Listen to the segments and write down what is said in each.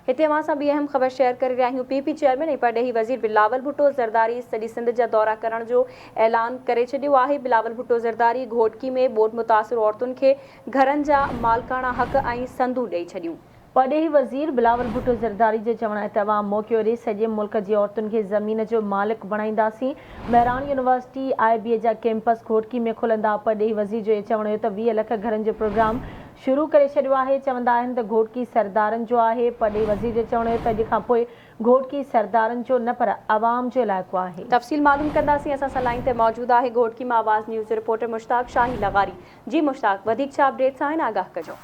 هتي اوهان سان ٻي اهم خبر شيئر ڪري رهيا آهيون، پي پي چيئرمين ۽ پرڏيهي وزير بلاول ڀٽو زرداري سڄي سنڌ جا دورا ڪرڻ جو اعلان ڪري ڇڏيو آهي، بلاول ڀٽو زرداري گهوٽڪي ۾ ٻوڏ متاثر عورتن کي گهرن جا مالڪاڻا حق ۽ سندون ڏئي ڇڏيون. پرڏيهي وزير بلاول ڀٽو زرداري جو چوڻ آهي ته عوام موقعو ڏئي سڄي ملڪ جي عورتن کي زمين جو مالڪ بڻائينداسين، مهراڻ يونيورسٽي، آء بي اي جا ڪيمپس گهوٽڪي ۾ کلندا، پرڏيهي وزير جو اهو چوڻ هيو ته 20 لک گهرن جو پروگرام شروع ڪري ڇڏيو آهي، چوندا آهن ته گهوٽڪي سردارن جو آهي، پرڏيهي وزير جو چوڻ هيو ته اڄ کان پوء گهوٽڪي سردارن جو نه پر عوام جو علائقو آهي. تفصيل معلوم ڪنداسين، اسان سان لائين تي موجود آهي گهوٽڪي مان آواز نيوز جو رپورٽر مشتاق شاهي لغاري، جي مشتاق وڌيڪ ڇا اپڊيٽس آهن آگاهه ڪجو.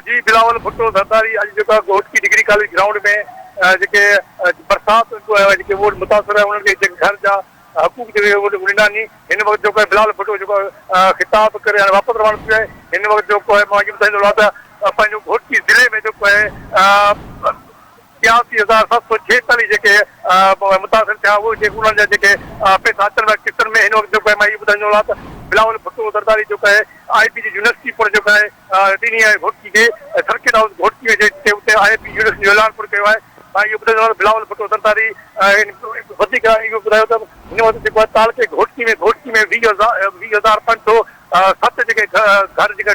جي بلاول ڀٽو زرداري اڄ جيڪو گهوٽڪي ڊگري ڪاليج گرائونڊ ۾ جيڪي برسات جيڪي ٻوڏ متاثر آهن انهن کي جيڪي گهر جا حقوق جيڪي ڏنا ني هن وقت جيڪو بلاول ڀٽو جيڪو خطاب ڪري هاڻي واپس روانو ٿي ويو آهي هن وقت جيڪو آهي مان اهو ٻڌائيندو هلان ته پنهنجو گهوٽڪي ضلعي ۾ جيڪو آهي 83746 جيڪي متاثر ٿيا اهي جيڪي انهن جا جيڪي پئسا اچن پيا قسطن ۾ هن وقت جيڪو آهي مان اهو ٻڌائيندو هلان ته بلاول ڀٽو زرداري جيڪو آهي آء بي جي يونيورسٽي پڻ جيڪو آهي ڏني آهي گهوٽڪي کي سرڪٽ هائوس گهوٽڪي ۾ جتي اتي آء بي يونيورسٽي جو اعلان پڻ ڪيو آهي مان اهو ٻڌائيندو هلان ته بلاول ڀٽو زرداري وڌيڪ اهو ٻڌايو ته هن وقت جيڪو آهي تعلقي گهوٽڪي ۾ گهوٽڪي ۾ 20507 جيڪي گهر جيڪي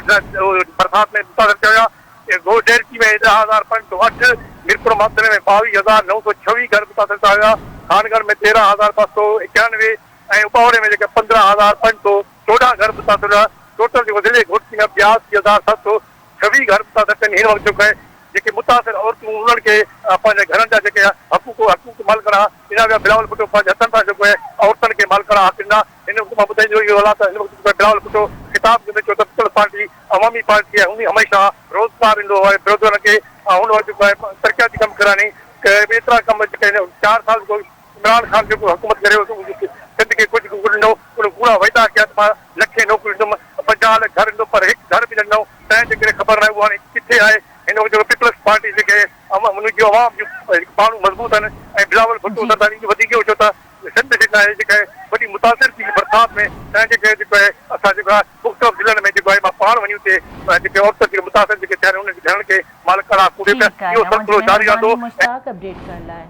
برسات ۾ متاثر ٿيا هيا ڏهرڪي ۾ 10508، ميرپور ماٿيلي ۾ 22926 گهر متاثر ٿيا هيا، خانڳڙهه ۾ 13291 ۽ اٻاوڙي ۾ جيڪي 15514 گهر متاثر هيا، ٽوٽل جيڪو ضلعي گهوٽڪي ۾ 82726 گهر متاثر ٿيا آهن، هن وقت جيڪو آهي جيڪي متاثر عورتون انهن کي پنهنجي گهرن جا جيڪي حقوق حقوق مالڪاڻا ڏنا ويا، بلاول ڀٽو پنهنجي هٿن سان جيڪو آهي عورتن کي مالڪاڻا حق ڏنا، هن وقت مان ٻڌائيندو اهو هلان ته هن وقت جيڪو آهي بلاول ڀٽو خطاب ڪندي چيو ته پيپلز پارٽي عوامي پارٽي آهي هن هميشه روزگار ڏيندو آهي بيروزگارن کي ۽ هن وقت جيڪو آهي ترقياتي ڪم ڪرائڻي ايترا ڪم جيڪي آهن چار سال جيڪو عمران خان جيڪو حڪومت ڪري سنڌ کي ڪجهه به ڏنو ان ڪوڙا وعدا ڪيا ته مان لکين نوڪريون ڏيندم 50 لک گهر ڏيندم پر هڪ گهر به نه ڏنو تنهن جي ڪري خبر ناهي اهو هاڻي ڪٿي آهي هن وقت جيڪو پيپلز پارٽي جيڪي ان جي عوام جون پاڙون مضبوط آهن ۽ بلاول ڀٽو زرداري وڌيڪ اهو چيو ته سنڌ جيڪا آهي جيڪا وڏي متاثر ٿي برسات ۾ تنهن جي ڪري جيڪو آهي اسان جيڪو آهي مختلف ضلعن ۾ جيڪو آهي مان پاڻ وڃي اتي جيڪي عورتن جيڪي متاثر جيڪي ٿيا آهن انهن جي گهرن کي مالڪاڻا ڪوڙي پيا ٺيڪ آهي اهو اوهان جي سلسلو جاري مهرباني رهندو ۽ مشتاق اپڊيٽ ڪرڻ لاء.